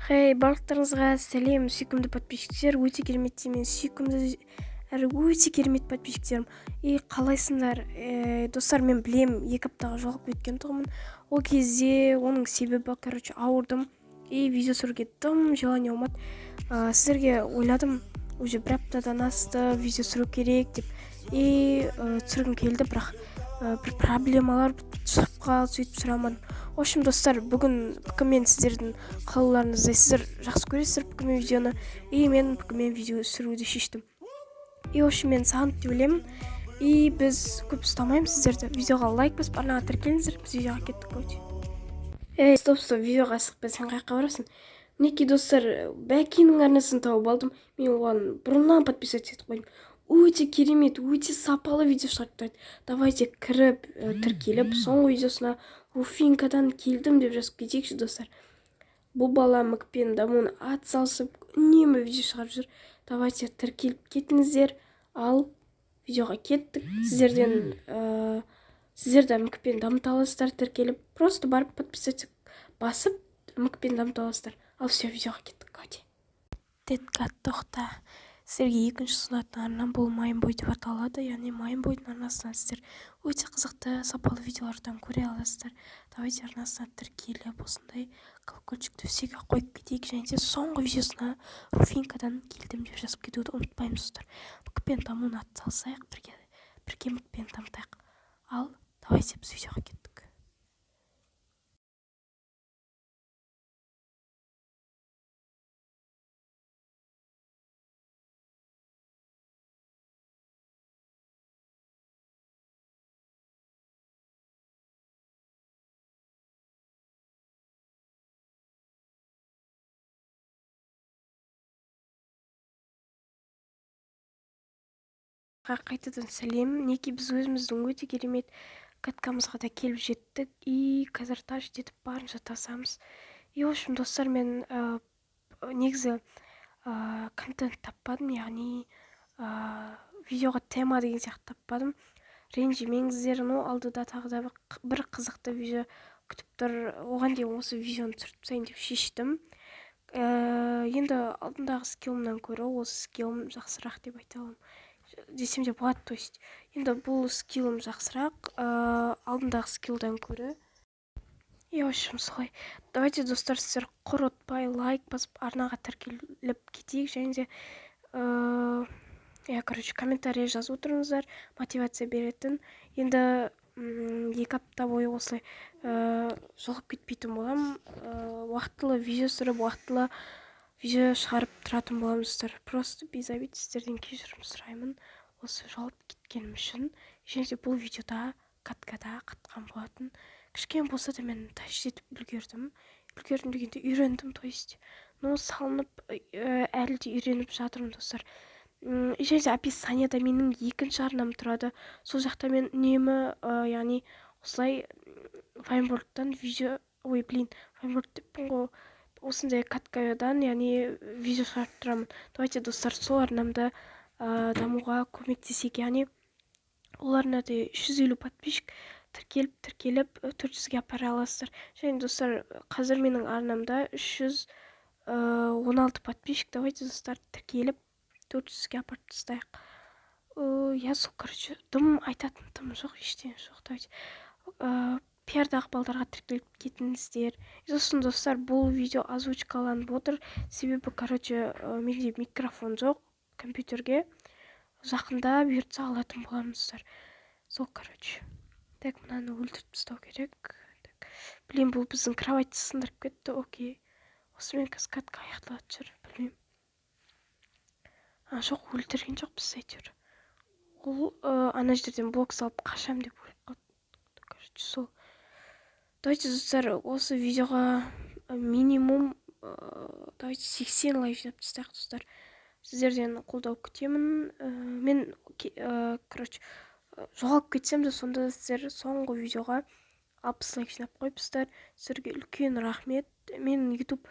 Хей, барлықтарыңызға сәлем, сүйкімді подписчиктер! Өте керемет мен сүйкімді әрі өте керемет подписчиктерім! И қалайсыңдар, достар? Мен білем, 2 аптаға жоғалып кеткен тұғынмын. Ол кезде оның себебі, короче, ауырдым и видео түсіруге дым желание болмады. Сіздерге ойладым, уже бір аптадан асты, видео түсіру керек деп, и түсіргім келді, бірақ бір проблемалар шығып қалды, сөйтіп түсіре алмадым. В общем, достар, бүгін мен сіздердің қалауларыңыздай, сіздер жақсы көресіздер пкмен видеоны, и мен пкмен видео түсіруді шештім. И в общем, мен сағынып деп ойлаймын, и біз көп ұстамаймыз сіздерді. Видеоға лайк басып, арнаға тіркеліңіздер. Біз видеоға кеттік. Өте, ей, стоп, стоп, видеоға асықпа, сен қай жаққа барасың? Мінекей, достар, Бәкенің арнасын тауып алдым. Мен оған бұрыннан подписаться етіп қойдым. Өте керемет, өте сапалы видео шығарып тұрады. Давайте кіріп, тіркеліп, соңғы видеосына «Руфинкадан келдім» деп жазып кетейікші. Достар, бұл бала мкпен дамуына ат салысып, үнемі видео шығарып жүр. Давайте тіркеліп кетіңіздер. Ал видеоға кеттік. Сіздерден сіздер де мкпен дамыта аласыздар. Тіркеліп, просто барып подписаться басып, мкпен дамыта аласыздар. Ал все, видеоға кеттік. Давайте. Детка, тоқта! Сіздерге екінші ұсынатын арнам бұл Майнбой деп аталады, яғни Майнбойдың арнасынан сіздер өте қызықты, сапалы видеолардан көре аласыздар. Давайте арнасына тіркеліп, осындай колокольчикті всегда қойып кетейік және де соңғы видеосына «Руфинкадан келдім» деп жазып кетуді ұмытпаймыз. Достар, мкпен дамуына атсалысайық, бірге, бірге мкпен дамытайық. Ал давайте, біз видеоға кеттік. Қайтадан сәлем! Мінекей, біз өзіміздің өте керемет каткамызға да келіп жеттік, и қазір тащ етіп, барынша тасамыз. И в общем, достар, мен негізі контент таппадым, яғни видеоға тема деген сияқты таппадым, ренжімеңіздер. Но алдыда тағы да бір қызықты видео күтіп тұр. Оған дейін осы видеоны түсіріп тастайын деп шештім. Енді алдындағы скиллымнан гөрі осы скиллым жақсырақ деп айта аламын десем де болады. То есть енді бұл скиллым жақсырақ алдындағы скиллдан гөрі. И в общем, солай. Давайте, достар, сіздер құр ұтпай, лайк басып, арнаға тіркеліп кетейік және де иә, короче, комментарий жазып отырыңыздар, мотивация беретін. Енді 2 апта бойы осылай жоғалып кетпейтін боламын, уақытылы видео түсіріп, уақытылы видео шығарып тұратын боламын. Достар, просто без обид, сіздерден кешірім сұраймын осы жоғалып кеткенім үшін. Және де бұл видеода каткада қатқан болатын. Кішкене болса да мен тащ етіп үлгердім. Үлгердім дегенде, үйрендім, то есть, но салынып, әлі де үйреніп жатырмын, достар. Және де описанияда менің екінші арнам тұрады. Сол жақта мен үнемі, яғни осылай файнвордтан видео, ой, блин, файнворд деппін ғой, осындай каткадан, яғни видео шығарып тұрамын. Давайте, достар, сол арнамды дамуға көмектесейік. Яғни ол арнада 350 подписчик. Тіркеліп, 400-ге апара аласыздар. Және, достар, қазір менің арнамда 316 подписчик. Давайте, достар, тіркеліп, 400-ге апарып тастайық. Иә, сол, короче, дым айтатын тым жоқ, ештеңе жоқ. Давайте пиардағы балдарға тіркеліп кетіңіздер. Сосын, достар, бұл видео озвучкаланып отыр, себебі, короче, менде микрофон жоқ компьютерге. Жақында бұйыртса, алатын боламыз, достар. Сол, короче, так, мынаны өлтіріп тастау керек. Так, блин, бұл біздің кроватьті сындырып кетті. Окей, осымен қазір катка аяқталатын шығар, білмеймін. А, жоқ, өлтірген жоқпыз әйтеуір. Ол ана жерден блок салып, қашам деп өліп қалды. Короче, сол. Давайте, достар, осы видеоға минимум, давайте, 80 лайк жинап тастайық. Достар, сіздерден қолдау күтемін. Мен, короче, жоғалып кетсем де, сонда да сіздер соңғы видеоға 60 лайк жинап қойыпсыздар. Сіздерге үлкен рахмет. Мен YouTube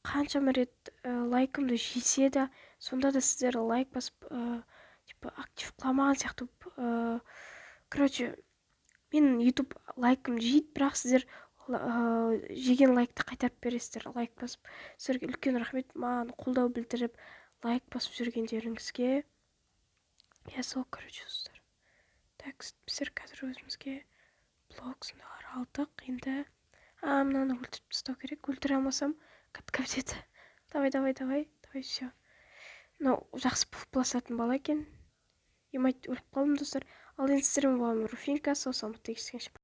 қаншама рет лайкымды жесе де, сонда да сіздер лайк басып, типа актив қыламаған сияқты болып, короче, мен YouTube лайкымды жейді, бірақ сіздер Жеген лайкты қайтарып бересіздер лайк басып. Сіздерге үлкен рахмет, маған қолдау білдіріп, лайк басып жүргендеріңізге. Иә, сол, короче, достар. Так, біздер қазір өзімізге блок, сондайлар алдық. Енді мынаны өлтіріп тастау керек. Өлтіре алмасам, катка бітеді. Давай, давай, давай, давай, все. Мынау жақсы пвпласатын бала екен. Ё-моё, өліп қалдым, достар. Ал енді сіздермен болған Руфинка. Сау саламатта кездескенше.